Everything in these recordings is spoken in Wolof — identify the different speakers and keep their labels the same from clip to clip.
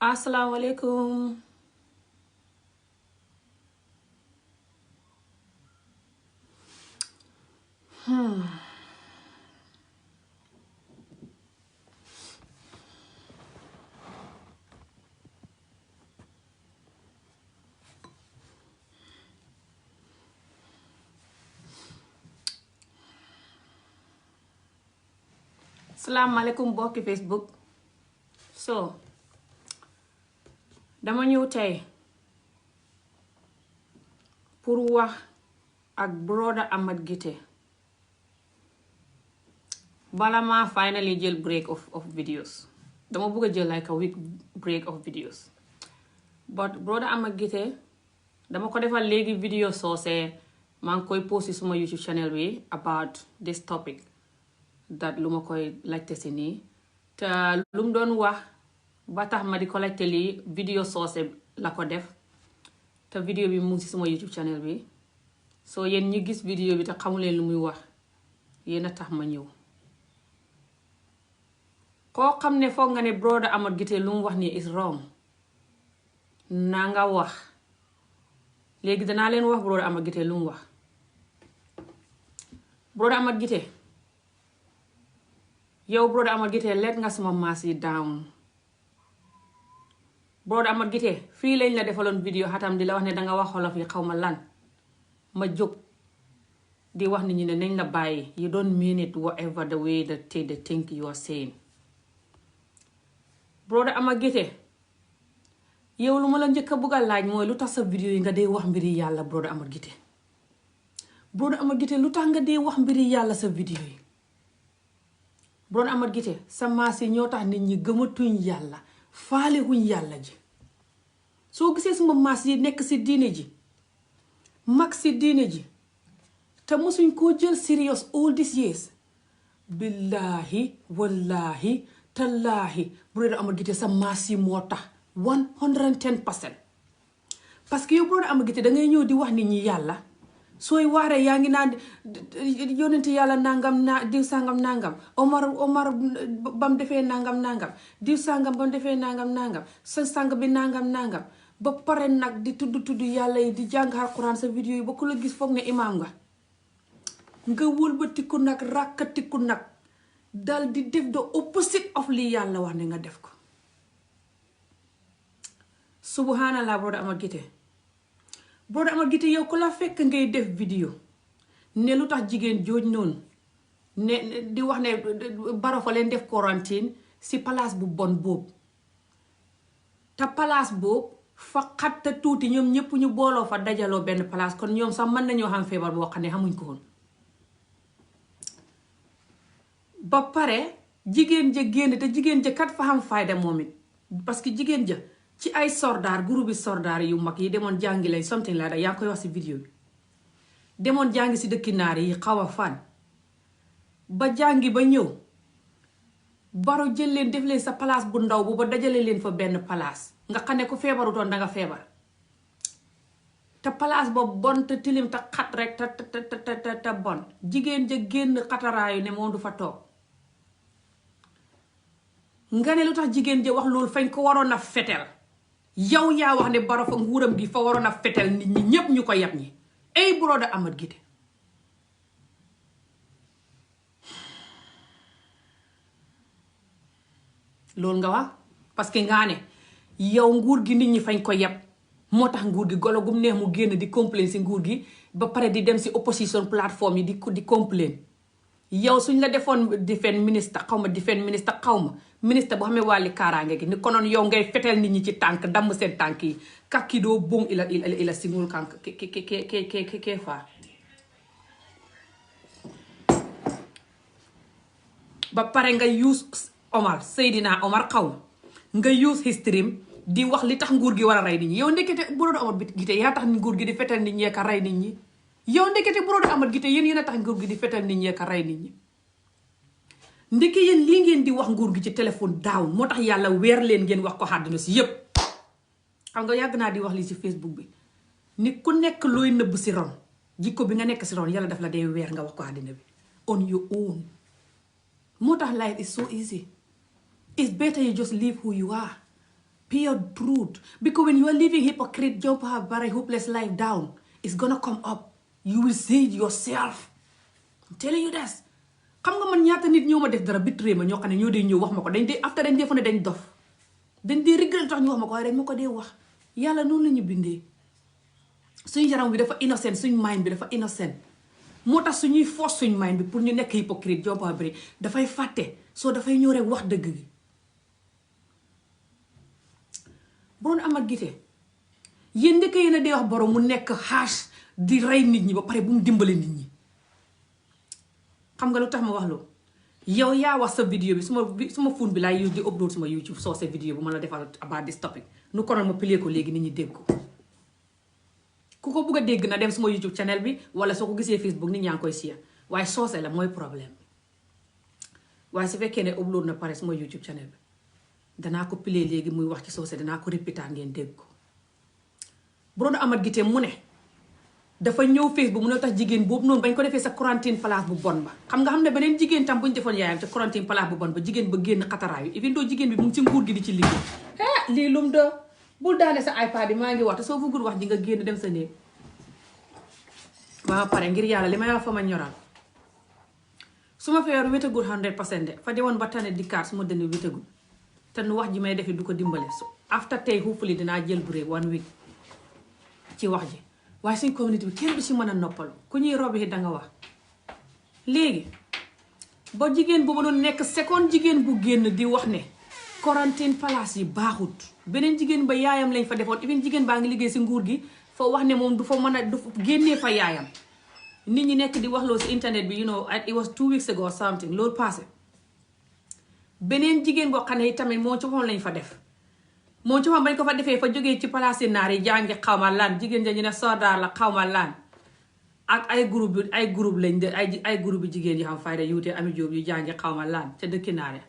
Speaker 1: asalaamaaleykum. Salaamaaleykum bokki Facebook. So dama ñëw tey pour wax ak broda Amat Gite bala ma finally jël break of videos. Dama bëgg a jël like a week break of videos, but broda Amat Gite dama ko defal léegi video soose maa ngi koy post suma YouTube channel bi about this topic that lu ma koy laajte si nii te lu mu doon wax ba tax ma di ko laajte lii video soose la ko def te video bi mu ngi si suma YouTube channel bi. So yéen ñi gis video bi te xamuleen lu muy wax yéen a tax ma ñëw. Koo xam ne foog nga ne broda Amat Gite lu mu wax nii is wrong na nga wax. Léegi danaa leen wax broda Amat Gite lu mu wax. Broda Amat Gite yow broda Amat Gite let nga sama maas yi down. Broda Amat Gite fii lañ la defaloon video xatam di la wax ne danga wax xolof yi xaw ma lan ma jóg di wax nit ñi ne nañ la bàyyi. You don't mean it whatever the way that they think you are saying. Broda Amat Gite yow lu ma la njëkk a bëgg a laaj mooy lu tax sa video yi nga dee wax mbiri yàlla. Broda Amat Gite broda Amat Gite lu tax nga dee wax mbiri yàlla sa video yi. Broda Amat Gite sa maas yi ñoo tax nit ñi gëmatuñ yàlla faale wuñ yàlla ji. Soo gisee suma maas yi nekk si diine ji mag si diine ji te mosuñ koo jël serious all these years, billahi wallahi tallaahi broda Amat Gite sa maas yi moo tax 110%. Parce que yow broda Amat Gite dangay ñëw di wax nit ñi yàlla sooy waaree yaa ngi naan yonenti yàlla nangam na diw sangam nangam Omar bam defee nangam nangam diw sangam bam defee nangam nangam sa sang bi nangam nangam ba pare nag di tudd yàlla yi di jàng Alxuraan sa vidéo yi ba ku la gis foog ne imaam nga wëlbatiku nag ràkkatiku nag dal di def the opposite of li yàlla wax ne nga def ko. Subhanallah broda Amat Gite. Broda Amat Gite yow ku la fekk ngay def vidéo ne lu tax jigéen jooj noonu ne di wax ne Barrow fa leen def quarantine si palaas bu bon boobu te palaas boobu fa xat te tuuti ñoom ñëpp ñu booloo fa dajaloo benn palaas kon ñoom sax mën nañoo xam feebar boo xam ne xamuñ ko woon. Ba pare jigéen ja génn te jigéen ja kat fa xam fayda moom it parce que jigéen ja ci ay sordaar groupe bi sordaar yu mag yi demoon jàngi lañ something like that yaa ngi koy wax si vidéo bi. Demoon jàngi si dëkki naar yi xaw a fan ba jàngi ba ñëw Barrow jël leen def leen sa place bu ndaw bu ba dajale leen fa benn place nga xam ne ku feebarutoon danga feebar te place ba bon te tilim te xat rek te bon. Jigéen ja génn xataraayu ne moom du fa toog nga ne lu tax jigéen ja wax loolu fañ ko waroon a fetel. Yow yaa wax ne Barrow fa nguuram gi fa waroon a fetel nit ñi ñépp ñu ko yab ñi. Ey broda Amat Gite loolu nga wax parce que nga ne yow nguur gi nit ñi fañ ko yab moo tax nguur gi golo gum neex mu génn di complain si nguur gi ba pare di dem si opposition plateforme yi di complain. Yow suñ la defoon defense ministre xaw ma ministre bu xamee wàlli kaaraange gi ni konoon yow ngay fetel nit ñi ci tànk damm seen tànk yi kakki doo boom ila singul kank ke faa ba pare nga use Omar Seydina Omar xaw ma nga use history di wax li tax nguur gi war a rey nit ñi. Yow ndekete broda Amat Gite yaa tax nguur gi di fetel nit ñi ka rey nit ñi. Yow ndekete broda Amat Gite yéen a tax nguur gi di fetal nit ñi ka rey nit ñi. Ndeke yéen lii ngeen di wax nguur gi ci téléphone daaw moo tax yàlla weer leen ngeen wax ko àdduna si yépp. Xam nga yàgg naa di wax lii si Facebook bi ni ku nekk looy nëbb si ron jikko bi nga nekk si ron yàlla daf la dee weer nga wax ko àdduna bi on your own. Moo tax life is so easy. It's better you just live who you are. Pure truth. Because when you are living hypocrite, John Paul Barry hopeless life down, it's gonna come up. You will see it yourself. I'm telling you this. Xam nga man ñaata nit ñoo ma def dara bitré ma ñoo xam ne ñoo dee ñëw wax ma ko dañ dee after dañ dee fa ne dañ dof dañ dee regret tax ñu wax ma ko waaye dañ ma ko dee wax yàlla noonu la ñu bindee suñu yaram bi dafa innocent suñu mind bi dafa innocent moo tax suñuy force suñu mind bi pour ñu nekk hypocrite John Paul Barry dafay fàtte soo dafay ñëw rek wax dëgg gi Broda Amad Gite yéen ndekk yéen a dee wax borom mu nekk xaas di rey nit ñi ba pare bu mu dimbale nit ñi xam nga lu tax ma wax loolu yow yaa wax sa vidéo bi suma phone bi laay use di upload suma YouTube soo sa vidéo bu ma la defal about this topic nu konoon ma play ko léegi nit ñi dégg ko ku ko bugg a dégg na dem suma YouTube channel bi wala soo ko gisee Facebook nit ñaa ngi koy siya waaye soose la mooy problème waaye su fekkee ne upload na pare suma YouTube channel bi danaa ko play léegi muy wax ci soose danaa ko répéter ngeen dégg ko Broda Amad Gite mu ne dafa ñëw Facebook mu ne tax jigéen boobu noonu bañ ko defee sa quarantine place bu bon ba xam nga xam ne beneen jigéen tam bu ñu defoon yaayam ca quarantine place bu bon ba jigéen ba génn xataraayu even doo jigéen bi mu ngi ci nguur gi di ci liggéey lii lum de bul daane sa iPad bi maa ngi wax te soo bëggul wax di nga génn dem sa néeg ba ma pare ngir yàlla li may wax fa ma ñoral su ma feebar wétagul 100% de fa dewoon ba tane di kaar su ma dënd wétagul te nu wax ji may defi du ko dimbale so after tey hopefully dinaa jël break 1 week ci wax ji waaye suñ communauté bi kenn du si mën a noppalu ku ñuy robi danga wax léegi ba jigéen boobu noonu nekk seconde jigéen bu génn di wax ne quarantine place yi baaxut beneen jigéen ba yaayam lañ fa defoon even jigéen baa ngi liggéey si nguur gi fa wax ne moom du fa mën a du génnee fa yaayam nit ñi nekk di wax loolu si internet bi you know it was 2 weeks ago or something loolu passé beneen jigéen boo xam ne tamit moo ci waxoon lañ fa def moom ci xam bañ ko fa defee fa jógee ci palaasi naar yi jàngi xawma lan jigéen ja ñu ne soldaar la xawma lan ak ay groupe lañ de ay groupe bi jigéen yi xam fayda yuute ami jóob yu jàngi xawma lan ca dëkki naar ya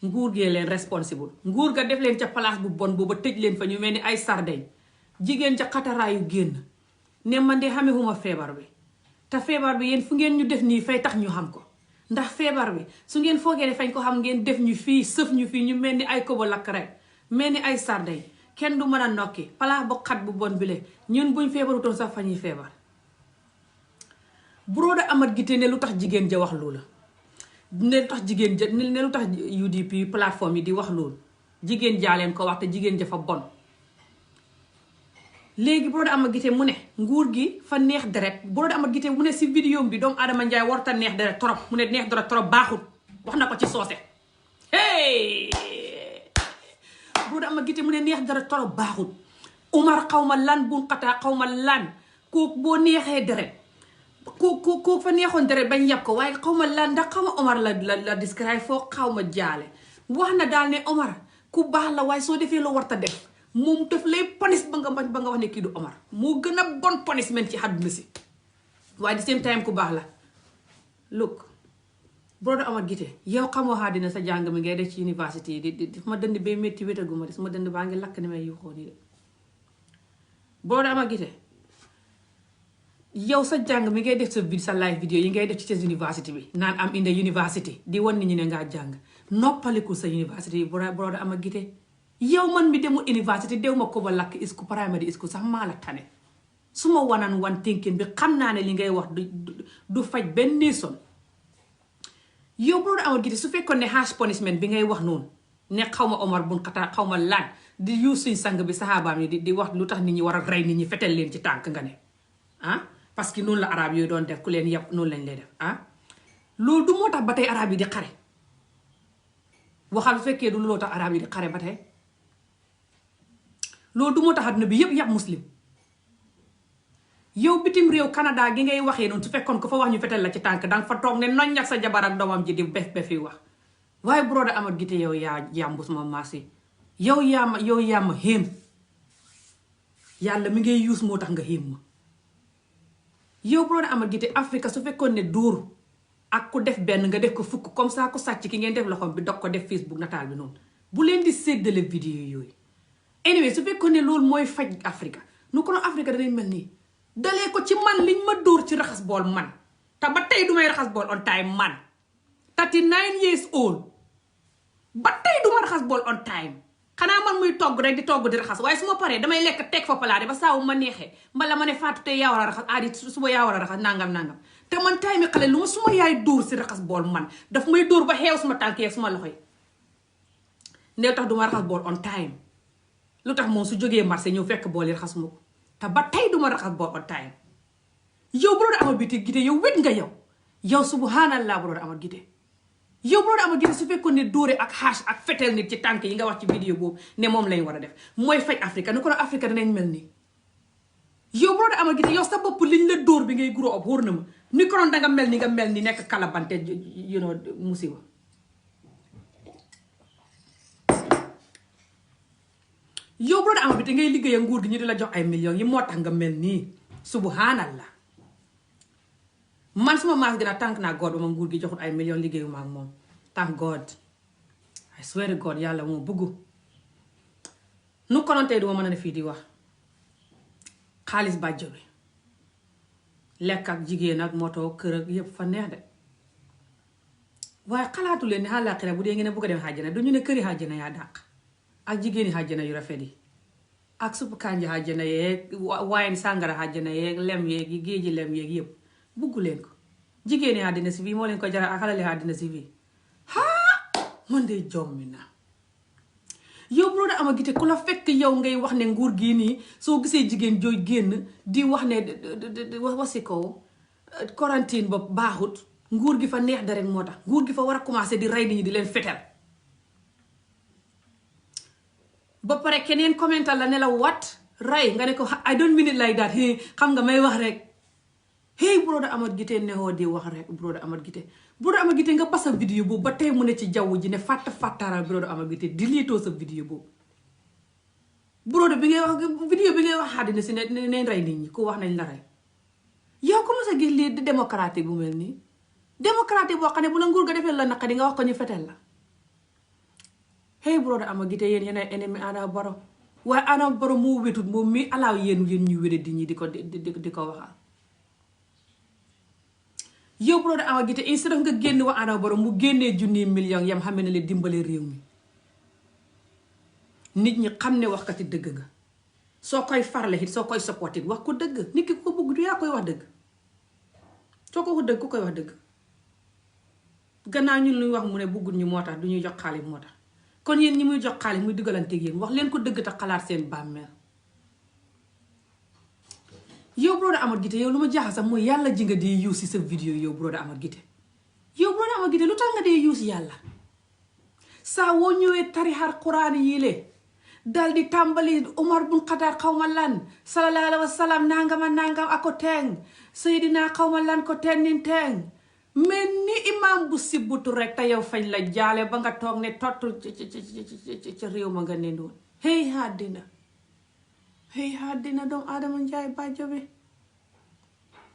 Speaker 1: nguur gee leen responsible nguur ga def leen ca place bu bon booba tëj leen fa ñu mel ni ay sardeñ jigéen ca xataraayu génn ne man de xamewuma feebar bi te feebar bi yéen fu ngeen ñu def nii fay tax ñu xam ko ndax feebar bi su ngeen foogee ne fañ ko xam ngeen def ñu fii sëf ñu fii ñu mel ni ay koba lakk rek mel ni ay sarday kenn du mën a nokki palaa bu xat bu bon bile ñun buñ feebarutoon sax fa ñuy feebar Broda Amad Gite ne lu tax jigéen ja wax loola ne lu tax jigéen ja ne lu tax UDP plateforme yi di wax loolu jigéen jaa leen ko wax te jigéen ja fa bon léegi Broda Amad Gite mu ne nguur gi fa neex deret Broda Amad Gite mu ne si vidéo bi doomu Adama Njaay warta neex deret trop mu ne neex deret trop baaxut wax na ko ci soose hey Broda Amad Gite mu ne neex dara toro baaxul Umar xawma lan bun xataa xawma lan kooku boo neexee deret kooku fa neexoon deret bañ yàpp ko waaye xawma lan ndax xawma Omar la describe foo xawma jaale wax na daal ne Omar ku baax la waaye soo defee loo warta def moom daf lay ponis ba nga wax ne kii du Omar moo gën a bon punishment ci àdduna si waaye di same time ku baax la look Broda Amad Gite yow xamoo xaadina sa jàng mi ngay def ci université yi di ma dënd bee métti wétaguma de sama dënd baa ngi lakk ni may yuuxoo nii de Broda Amad Gite yow sa jàng mi ngay def sa live vidéo yi ngay def ci sa université bi naan am in the university di wan nit ñi ne ngaa jàng noppaliku sa université yi Broda Amad Gite yow man mi demul université dew ma ko ba lakk isku primary school sax maa la tane su ma one thinking bi xam naa ne li ngay wax du faj benn nation yow Broda Amad Gite su fekkoon ne harsh punishment bi ngay wax noonu ne xaw ma Omar bun xataa xaw ma laan di yu suñ sang bi saxaabaam yi di wax lu tax nit ñi war a rey nit ñi fetel leen ci tànk nga ne parce que noonu la arab yooyu doon def ku leen yàpp noonu lañ lay def loolu du moo tax ba tey arab yi di xare waxal fekkee du looloo tax arab yi di xare ba tey loolu du moo tax àdduna bi yëpp muslim yow bitim réew Canada gi ngay waxee noonu su fekkoon ko fa wax ñu fetel la ci tànk danga fa toog ne noñ ak sa jabar ak doomam ji di bef yi wax waaye Broda Amad Gite yow yaa yàmbu sama maas yi yow yaa ma xéem yàlla mi ngay yuus moo tax nga xéem ma yow Broda Amad Gite Afrique su fekkoon ne dóor ak ku def benn nga def ko fukk comme ça ku sàcc ki ngeen def loxoom bi dog ko def Facebook nataal bi noonu bu leen di séddale vidéo yooyu anyway su fekkoon ne loolu mooy faj Afrique nu ko noonu Afrique danañ mel nii dalee ko ci man liñ ma dóor ci raxas bool man te ba tey du may raxas bool on time man 39 years old ba tey du ma raxas bool on time xanaa man muy togg rek di togg di raxas waaye su ma paree damay lekk teg fa palaade ba saawu ma neexee mbala ma ne Fatou tey yaa war a raxas aadi suba yaa war a raxas nangam te man tay mi xale lu ma suma yaay dóor si raxas bool man daf may dóor ba xeew suma tànk yeeg suma loxo yi ndew tax duma raxas bool on time lu tax moom su jógee marché ñëw fekk bool yi raxas ma ko te ba tey duma raxas bool on time yow bu doon amal biti gite yow wét nga yow subhanallah bu doon amal gite yow bu doon amal gite su fekkoon ne dóore ak hache ak fetel nit ci tànk yi nga wax ci vidéo boobu ne moom lañ war a def mooy faj Afrique ni ko doon Afrique danañ mel nii yow bu doon amal gite yow sa bopp liñ la dóor bi ngay guro op wóor na ma ni ko doon danga mel ni nga mel ni nekk kalabante you know musiba yow bu doon amal gite ngay liggéey nguur gi ñu di la jox ay millions yi moo tax nga mel nii subhanallah man suma maas gën a tànk naa God ba ma nguur gi joxul ay millions liggéeyu ma ak moom thank God I swear to God yàlla moo bëggu nu konontee duma mën a ne fii di wax xaalis bàjjo bi lekk ak jigéen ak moto kër ak yëpp fa neex de waaye xalaatu leen ni àllaaxira bu dee ngeen bëgg a dem xàjjana du ñu ne këri xàjjana yaa dàq ak jigéeni xàjjana yu rafet yi ak suppu kànja xàjjana yeeg waayen sàngara xàjjana yeeg lem yeeg yi géeji lem yeeg yëpp buggu leen ko jigéeni àddina si fii moo leen ko jaral ak xalali àddina si fii man de jommi na yow bu doon ama gite ku la fekk yow ngay wax ne nguur gii nii soo gisee jigéen jooy génn di wax ne wasi ko quarantine ba baaxut nguur gi fa neex da rek moo tax nguur gi fa war a commencé di rey nit ñi di leen fetel ba pare keneen commental la ne la wat rey nga ne ko I don't mean it like that xam nga may wax rek broda Amat Gite nexoo di wax rek broda Amat Gite nga basa vidéo boobu ba tey mu ne ci jaww ji ne fàttaaral broda Amat Gite deleetoo sa vidéo boobu broda bi ngay wax vidéo bi ngay wax àddina si ne rey nit ñi ku wax nañ la rey yow ko mos a gis lii di démocratique bu mel nii démocratique boo xam ne bu la nguur ga defee la naqari nga wax ko ñu fetel la broda Amat Gite yéen ay ennemi Adama Barrow waaye Adama Barrow moo wétut moom mi alaaw yéen ñu wére di ñi di ko waxal yow broda Amat Gite instead of nga génn wa Adama Barrow mu génnee junni million yam xam ne leen dimbale réew mi nit ñi xam ne waxkati dëgg nga soo koy farle it soo koy supporté wax ko dëgg nit ki ko bëgg du yaa koy wax dëgg soo ko wax dëgg ku koy wax dëgg gannaaw ñun luñ wax mu ne bëggul ñu moo tax du ñuy jox xaalis moo tax kon yéen ñi muy jox xaalis muy diggalanteeg yéen wax leen ko dëgg te xalaat seen bàmmeel yow broda Amat Gite yow lu ma jaaxal sax mooy yàlla ji nga dee yuus si sa vidéo yow broda Amat Gite yow broda Amat Gite lu tax nga dee yuus yàlla saa woo ñëwee tarixar quraan yii le dal di tàmbali Umar bun Xataab xawma lan sallallahu alayhi wa sallam nangama nangam ako teeng Seydina xawma lan ko tennin teeng mais ni imam bu sibbutu rek te yow fañ la jaale ba nga toog ne tottu ci réew ma nga nendoon àddina doomu aadama njaay bàjjo bi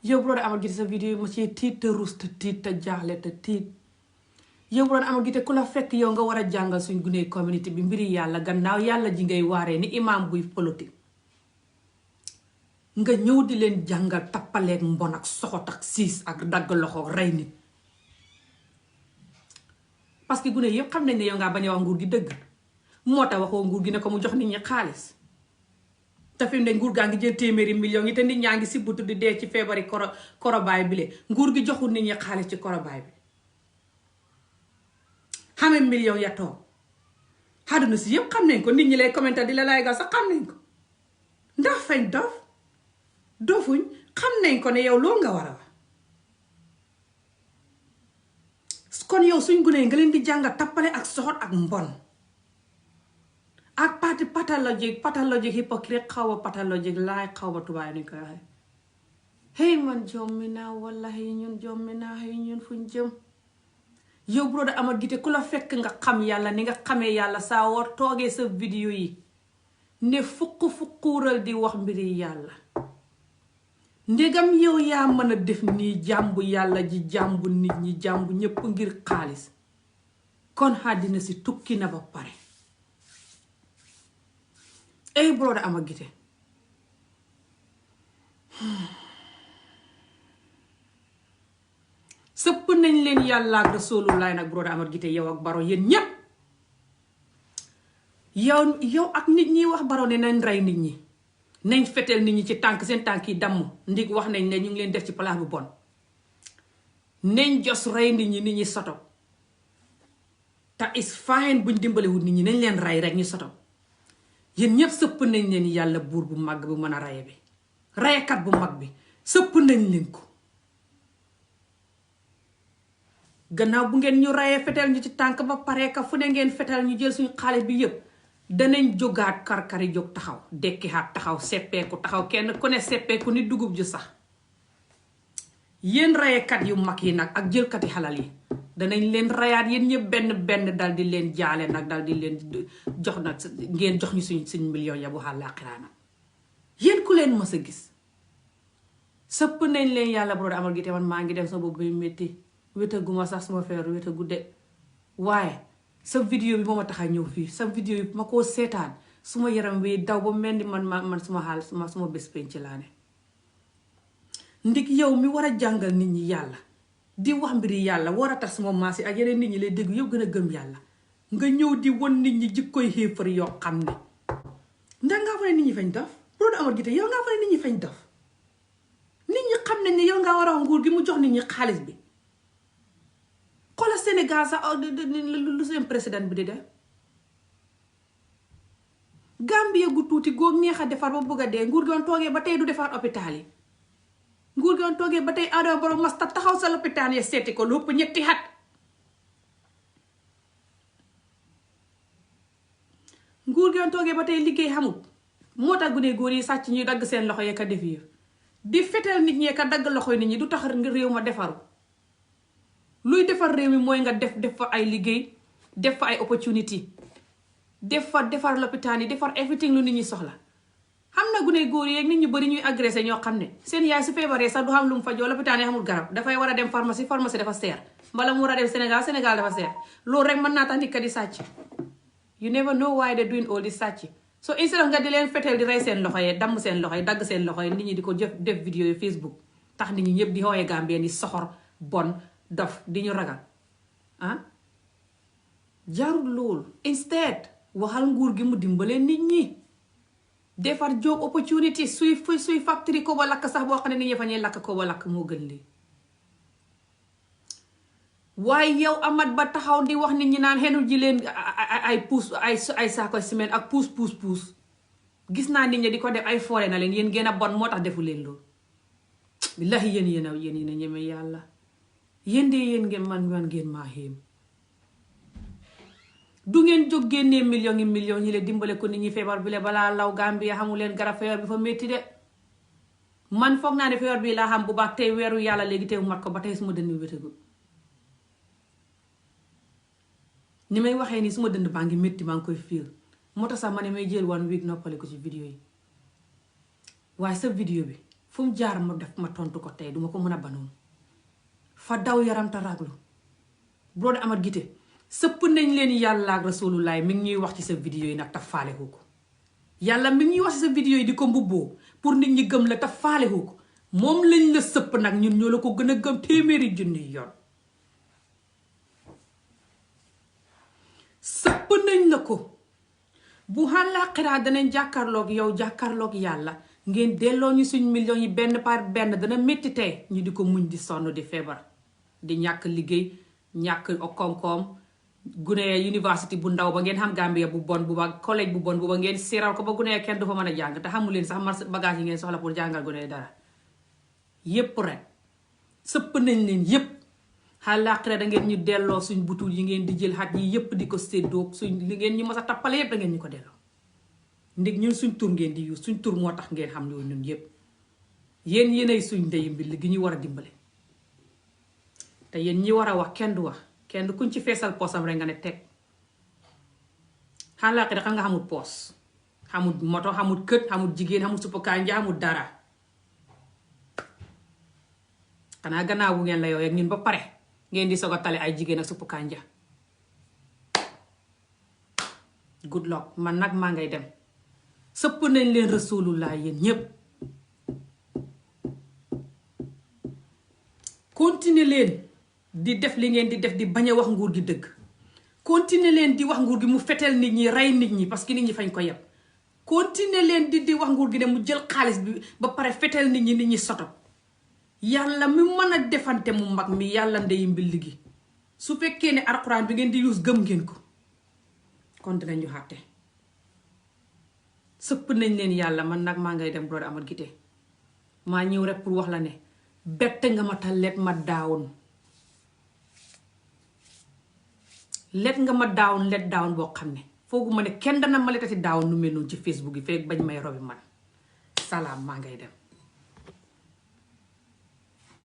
Speaker 1: yow broda Amat Gite sa vidéo ma ci tiit te rus te tiit te jaaxle te tiit yow broda Amat Gite ku la fekk yow nga war a jàngal suñ guney communauté bi mbiri yàlla gannaaw yàlla ji ngay waaree ni imam buy politique nga ñëw di leen jàngal tappaleeg mbon ak soxot ak siis ak dagg loxo rey nit parce que gune yëpp xam nañ ne yow ngaa bañ a wax nguur gi dëgg moo tax waxoo nguur gi ne ko mu jox nit ñi xaalis te fi mu ne nguur gaa ngi jël téeméeri millions yi te nit ñaa ngi si butu di dee ci feebari korobaay bi le nguur gi joxul nit ñi xaalis ci korobaay bi xamee millions ya toog àdduna si yëpp xam nañ ko nit ñi lay commenter di la laay gal sax xam nañ ko ndax fañ dofuñ xam nañ ko ne yow loolu nga war a wax kon yow suñ gunee nga leen di jàngal tappale ak soxot ak mbon ak parti pathologique hypocrite xaw a pathologique laay xaw a tubaay ni koy waxee man jommi naa wallahi ñun jommi naa ñun fuñ jëm yow broda Amat Gite ku la fekk nga xam yàlla ni nga xamee yàlla saa woo toogee sa vidéo yi ne fukkuural di wax mbiri yàlla ndegam yow yaa mën a def nii jàmbu yàlla ji jàmbu nit ñi jàmbu ñépp ngir xaalis kon àddina si tukki na ba pare broda Amat Gite sëpp nañ leen yàlla ak Rasulullah nag broda Amat Gite yow ak Barrow yéen ñépp yow ak nit ñi wax Barrow ne nañ rey nit ñi, nañ feteel nit ñi ci tànk, seen tànk yi damm, ndig wax nañ ne ñu ngi leen def ci place bu bon, nañ jos rey nit ñi soto, te is fine buñ dimbalewul nit ñi nañ leen rey rek ñu soto. Yéen ñëpp sëpp nañ leen yàlla buur bu mag bu mën a raye bi, rayekat bu mag bi, sëpp nañ leen ko. Gannaaw bu ngeen ñu rayee fetel ñu ci tànk ba pare ka fu ne ngeen fetel ñu jël suñu xaalis bi yëpp, danañ jógaat karkari jóg taxaw, dekki xaat taxaw, seppeeku taxaw, kenn ku ne seppeeku ni dugub ju sax. Yéen rayekat yu mag yi nag ak jëlkati xalal yi danañ leen rayaat yéen ñëpp benn dal di leen jaale nag, dal di leen jox nag, ngeen jox ñu suñ million ya bu àllaaxira nag. Yéen ku leen mës a gis sëpp nañ leen yàlla Brother Amar Guité. Man maa ngi dem sama bopp bi métti, wétaguma sax suma feebar wétagu de, waaye sa vidéo bi moo ma tax a ñëw fii. Sa vidéo bi ma koo seetaan suma yaram wi daw ba mel ni man suma xaal suma bés penc laa ne. Ndig yow mi war a jàngal nit ñi yàlla, di wax mbiri yàlla, war a tax suma maas yi ak yeneen nit ñi lay dégg yëpp gën a gëm yàlla, nga ñëw di won nit ñi jikkoy xéefar yoo xam ne ndax ngaa fa ne nit ñi fañ dof. Brother Amar Guité yow ngaa fa ne nit ñi fañ dof. Nit ñi xam nañ ne yow ngaa war a nguur gi mu jox nit ñi xaalis bi. Xoolal Sénégal sax lu seen président bi di def. Gambie gu tuuti góog neex a defar ba bëgg a dee, nguur gi woon toogee ba tey du defar hôpital yi. Nguur gi woon toogee ba tey Adama Barrow masta taxaw sa lopitaan ya seeti ko lu ëpp ñetti at. Nguur gi woon toogee ba tey liggéey xamut, moo tax gune góor yi sàcc ñuy dagg seen loxo yee ka def yëf di fetal nit ñee ka dagg loxo nit ñi. Du tax réew ma defaru. Luy defar réew mi mooy nga def fa ay liggéey, def fa ay opportunity, def fa defar lopitaan yi, defar everything lu nit ñi soxla. xam na gune góor yi ak nit ñu bari ñuy agressé ñoo xam ne seen yaay su feebaree sax du xam lu mu fajoo, lopitaan yi xamul garab, dafay war a dem pharmacie dafa seer, mbala mu war a dem Sénégal dafa seer. Loolu rek mën naa tax nit ka di sàcc. You never know why they doing all this sàcc. So instead of nga di leen fetel di rey seen loxo yi, damm seen loxo yi, dagg seen loxo yi, nit ñi di ko def vidéo yi Facebook, tax nit ñi ñëpp di xooyee Gambien di soxor, bon, dof, di ñu ragal. Jarul loolu. Instead waxal nguur gi mu dimbale nit ñi, defar job opportunity. suy factory ko ba lakk sax boo xam ne nit ñi fa ñuy lakk ko ba lakk moo gën lii. waaye yow amat ba taxaw di wax nit ñi naan xenul ji leen ay saako ciment ak puus. Gis naa nit ñi di ko def ay foore na leen, yéen gën a bon moo tax defu leen loolu. billahi yéen a ñeme yàlla. Yéen ngeen man ngeen maa xéem. Du ngeen jóg génnee millions yi leen dimbale ko nit ñi feebar bi le balaa law. Gambia xamu leen garab, feebar bi fa métti de. Man foog naa ne feebar bi laa xam bu baax tey weeru yàlla léegi tey mat ko ba tey suma dënd wétagul. Ni may waxee nii suma dënd baa ngi métti, maa ngi koy fiil. Moo tax sax ma ne may jël 1 week noppale ko ci vidéo yi. waaye sa vidéo bi fu mu jaar ma tontu ko tey duma ko mën a banoon. Fa daw yaram ta raglu. Brother Amar Guité sëpp nañ leen yàlla ak rasulullah mi ngi ñuy wax ci sa vidéo yi nag te faalewu ko. Yàlla mi ngi ñuy wax ci sa vidéo yi di ko mbubboo pour nit ñi gëm la te faalewu ko. Moom lañ la sëpp nag, ñun ñoo la ko gën a gëm téeméeri junni yoon. sëpp nañ la ko. Bu àllaaxira danañ jàkkaarloog yow, jàkkaarloog yàlla, ngeen delloo ñu suñ millions yi benn par benn. Dana métti tey ñu di ko muñ, di sonn, di feebar, di ñàkk liggéey, ñàkk koom-koom. Gune university bu ndaw ba ngeen xam Gambia bu bon bu ba, collège bu bon bu ba ngeen seeral ko ba gune kenn du fa mën a jàng te xamu leen sax bagage yi ngeen soxla pour jàngal gune dara. Yépp rek sëpp nañ leen yépp. Àllaaxira da ngeen ñu delloo suñ butul yi ngeen di jël xat yi yépp di ko séddoo, suñ li ngeen ñu mës a tappale yépp da ngeen ñu ko delloo. Ndig ñun suñ tur ngeen di yu suñ tur moo tax ngeen xam loolu ñun yépp. Yéenay suñ ndeyu mbil gi ñu war a dimbale. Te yéen ñi war a wax kenn du wax, kenn kuñ ci feesal poosam rek nga ne teg. Àllaaxira xam nga xamul poos, xamul moto, xamul kët, xamul jigéen, xamul suppu kanja, xamul dara. Xanaa gannaaw bu ngeen la yooyu ak ñun ba pare ngeen di soog a tale ay jigéen ak suppu kanja. Good luck. Man nag maa ngay dem. Sëpp nañ leen rasulullah yéen ñépp. Continuer leen di def li ngeen di def, di bañ a wax nguur gi dëgg. continuer leen di wax nguur gi mu feteel nit ñi rey nit ñi parce que nit ñi fañ ko yeb continuer leen di wax nguur gi ne mu jël xaalis bi ba pare feteel nit ñi soto yàlla mi mën a defante mu mag mi yàlla ndeyi mbill gi su fekkee ne alxuraan bi ngeen di use gëm ngeen ko kon dinañu xàtte sëpp nañ leen yàlla man nag maa ngay dem Brother Amad Gite maa ñëw rek pour wax la ne bette nga ma ta let ma daawun let daawun boo xam ne foogu ma ne kenn dana ma letati daawun nu mel noonu ci Facebook yi fekk bañ may robi man salaam maa ngay dem